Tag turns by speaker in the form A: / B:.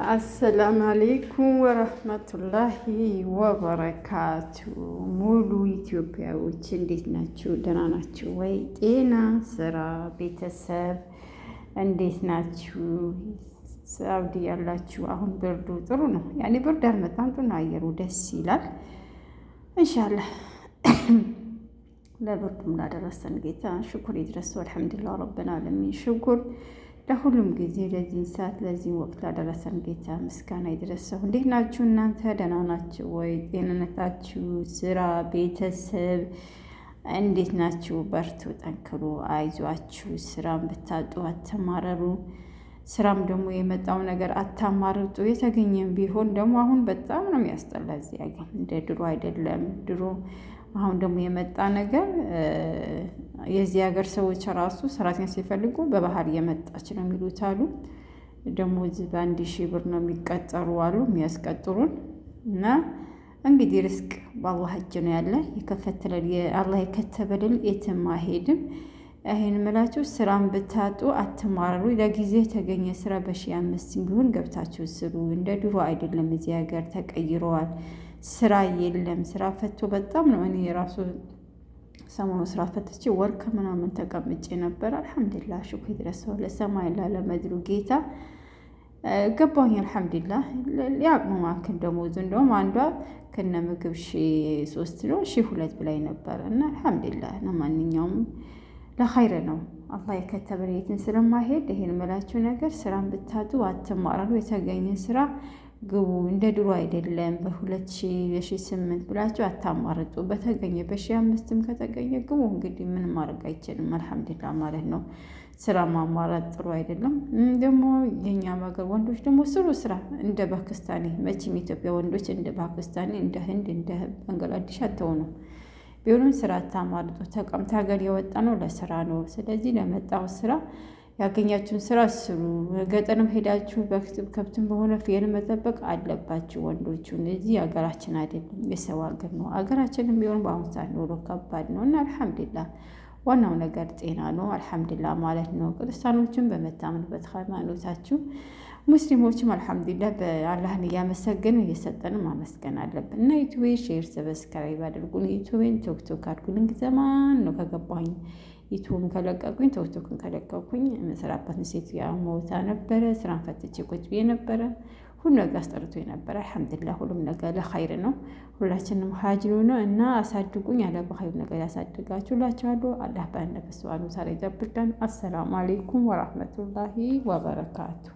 A: አሰላም አሌይኩም ወረህመቱላሂ ወበረካቱ። ሙሉ ኢትዮጵያዎች እንዴት ናችሁ? ደህና ናችሁ ወይ? ጤና፣ ስራ፣ ቤተሰብ እንዴት ናችሁ? ሳውዲ ያላችሁ አሁን ብርዱ ጥሩ ነው። ያኔ ብርድ አልመጣም፣ ጥሩ ነው። አየሩ ደስ ይላል። እንሻላህ ለብርዱም ላደረሰን ጌታ ሽኩር ይድረሰው። አልሐምዱሊላህ ረብን ዓለሚን ሽኩር ለሁሉም ጊዜ ለዚህ ሰዓት ለዚህ ወቅት ላደረሰን ጌታ ምስጋና ይድረሰው። እንዴት ናችሁ እናንተ? ደህና ናችሁ ወይ? ጤንነታችሁ፣ ስራ፣ ቤተሰብ እንዴት ናችሁ? በርቱ፣ ጠንክሩ፣ አይዟችሁ። ስራም ብታጡ አትማረሩ። ስራም ደግሞ የመጣው ነገር አታማርጡ። የተገኘም ቢሆን ደግሞ አሁን በጣም ነው የሚያስጠላ። እዚህ ሀገር እንደ ድሮ አይደለም። ድሮ አሁን ደግሞ የመጣ ነገር የዚህ ሀገር ሰዎች ራሱ ሰራተኛ ሲፈልጉ በባህር እየመጣች ነው የሚሉት አሉ። ደግሞ እዚህ በ1,000 ብር ነው የሚቀጠሩ አሉ የሚያስቀጥሩን። እና እንግዲህ ርስቅ በአላህ እጅ ነው ያለ። የከፈተለን አላህ የከተበልን የትም አይሄድም። ይሄን ምላችሁ ስራን ብታጡ አትማረሩ። ለጊዜ የተገኘ ስራ በ5,000 ቢሆን ገብታችሁ ስሩ። እንደ ድሮ አይደለም፣ እዚህ ሀገር ተቀይረዋል። ስራ የለም። ስራ ፈቶ በጣም ነው። እኔ የራሱ ሰሞኑ ስራ ፈትቼ ወር ከምናምን ተቀምጬ ነበር። አልሐምዱሊላህ ሽኩር ይድረሰው ለሰማይ ላለመድሩ ጌታ ገባሁኝ። አልሐምዱሊላህ ያቅሙ ማክል ደሞዙ እንደውም አንዷ ከነ ምግብ 1,300 ነው 1,200 ብላይ ነበር እና አልሐምዱሊላህ ለማንኛውም ለኸይር ነው። አላህ የከተበን የትን ስለማይሄድ ይሄን መላችሁ ነገር ስራን ብታጡ አትማረሩ። የተገኘ ስራ ግቡ። እንደ ድሮ አይደለም። በ2,000 በ1,800 ብላችሁ አታማርጡ። በተገኘ በ1,500ም ከተገኘ ግቡ። እንግዲህ ምን ማድረግ አይችልም። አልሐምዱሊላህ ማለት ነው። ስራ ማማረጥ ጥሩ አይደለም። ደግሞ የኛ ሀገር ወንዶች ደግሞ ስሩ ስራ እንደ ፓኪስታኒ። መቼም ኢትዮጵያ ወንዶች እንደ ፓኪስታኒ፣ እንደ ህንድ፣ እንደ ባንግላዴሽ አትሆኑም። ቢሆንም ስራ አታማርጡ። ተቀምታ ሀገር የወጣ ነው ለስራ ነው። ስለዚህ ለመጣው ስራ ያገኛችሁን ስራ ስሩ። ገጠርም ሄዳችሁ ከብትም በሆነ ፍየል መጠበቅ አለባችሁ ወንዶቹ። እዚህ ሀገራችን አይደለም የሰው ሀገር ነው። ሀገራችንም ቢሆን በአሁኑ ሰዓት ኑሮ ከባድ ነው እና አልሐምዱሊላህ ዋናው ነገር ጤና ነው። አልሐምዱሊላህ ማለት ነው። ክርስቲያኖችን በመታምኑበት ሃይማኖታችሁ፣ ሙስሊሞችም አልሐምዱሊላህ በአላህን እያመሰገን እየሰጠን ማመስገን አለብን። እና ዩቱቤ share subscribe አድርጉን። ዩቱቤን ቲክቶክ አድርጉን። ዘማን ነው ከገባሁኝ ዩቱብን ከለቀቁኝ ቲክቶክን ከለቀቁኝ የምሰራበትን ሴት ሞታ ነበረ። ስራን ፈትቼ ቁጭ ብዬ ነበረ። ሁሉ ነገር አስጠርቶ ነበረ። አልሐምዱሊላህ ሁሉም ነገር ለኸይር ነው። ሁላችንም ሀጅ ነው እና አሳድጉኝ አለ በኸይር ነገር ያሳድጋችሁ እላችኋለሁ። አላህ ባለበት ሱብሃነሁ ወተዓላ ይጠብቀን። አሰላሙ አለይኩም ወራህመቱላሂ ወበረካቱ።